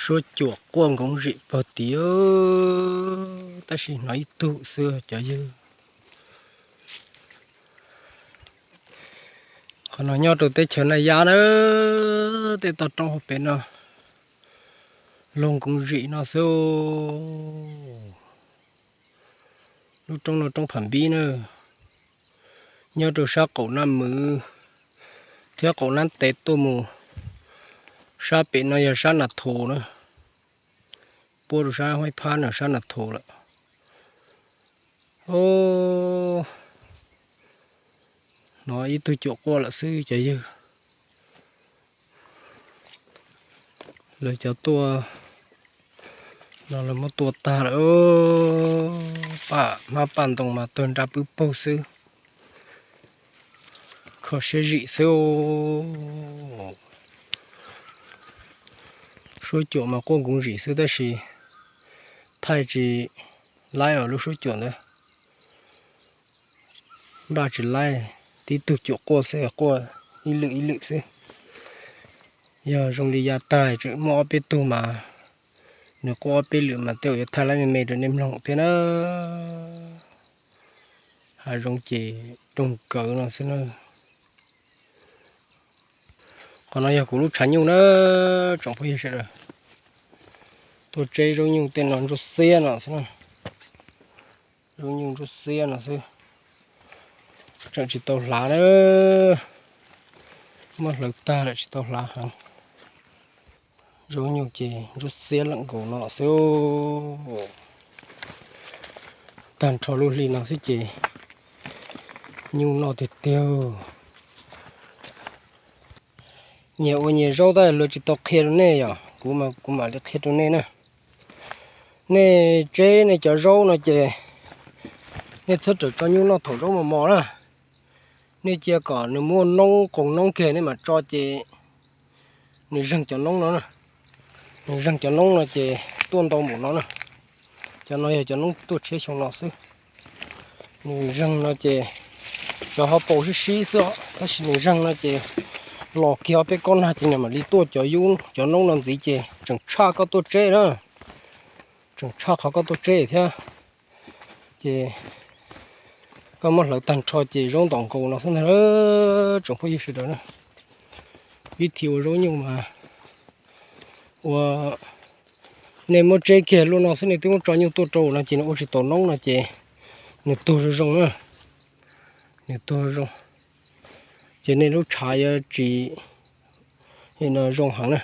Suab cuam quaj nkoov zim pag tid, tab sis hnov ib tug xwb cov yawg. Qhov no nyob rau teb chaws Naj Yab na, tej toj roob hauv pes no, loog nkoov zim no xwb. Lub roob no roob Pham Npib na, nyob rau sab qaum Naj Mwv thiab qaum Nab Tes tuaj mus. Sab pem no yog sab Nas Thus na, puab rau sab Huaib Phab no sab Nas Thus lawm. Hnov ib tug cuam quaj lawm xwb cov yawg. Lawv cov tuaj no lawv muab tua tag lawm. Paj hmab paj ntoo mas tawg nrab pwb paug xwb. Kho siab zim xwb. Suab cuam mas quaj nkoov zim xwb tab sis thaij tsis laib os lub suab cuam ntawd. Npaj tsis laib, tib tug cuam quaj xwb, quaj ib lwm ib lwm xwb. Yog zoo li yav tag tseem muaj ob peb tug mas nws quaj ob peb lwm mas tej zaum yuav thaij laib me me rau nej mloog thiab na. Hav zoov ces doog kawg no xwb na. Qhov no yog kuv lub tshav nyuj na, tsoom phooj ywg sawv daws. Tuaj tseb zaub nyuj tej no ntsuab xiab no xwb na. Zaub nyuj ntsuab xiab no xwb. Tseem tsis tau hlav na. Muab hlawv tag lawm tsis tau hlav heev. Zaub nyuj ces ntsuab xiab lawm nkaus no xwb. Tag nrho lub hli no xwb ces nyuj noj tiag tiag. Nyias ua nyias zaub tab luag tsis tau qhia rau nej yom, kuv mas kuv mam li qhia rau nej na. Nej tseb nej cov zaub no ces nej txhob rawm tso nyuj noj thaum zaub mos mos na. Nej cia kom nws muaj noob qoos noob kiag nej mam tso ces nws zeeg cov noob no na. Nws zeeg cov noob no ces tuaj ntau npaum no na. Cov no yog cov noob tuaj tshiab xyoo no xwb. Nws zeeg no ces cov hauv paus sib sib xwb os, tab sis nws zeeg no ces los kiag ob peb kob nag ces nws mam li tuaj cov yub cov noob no ntxiv ces tseem tshaj koj tuaj tseb na. Tseem tshaj qhov koj tuaj tseb thiab. Ces koj muab hlawv tag nrho ces zaub ntom nkaus no xwb ntag. Tsoom phooj ywg sawv daws na, vib thib ua zaub nyuj mas ua nej muab tseb kiag luaj no xwb, nej twb muab tso nyuj tuaj rau no ces nws ua tsis tau noob no ces nws tuag zoo zoo na. Nws tuag zoo ces nej lub tshav yuav tsis zoo heev na.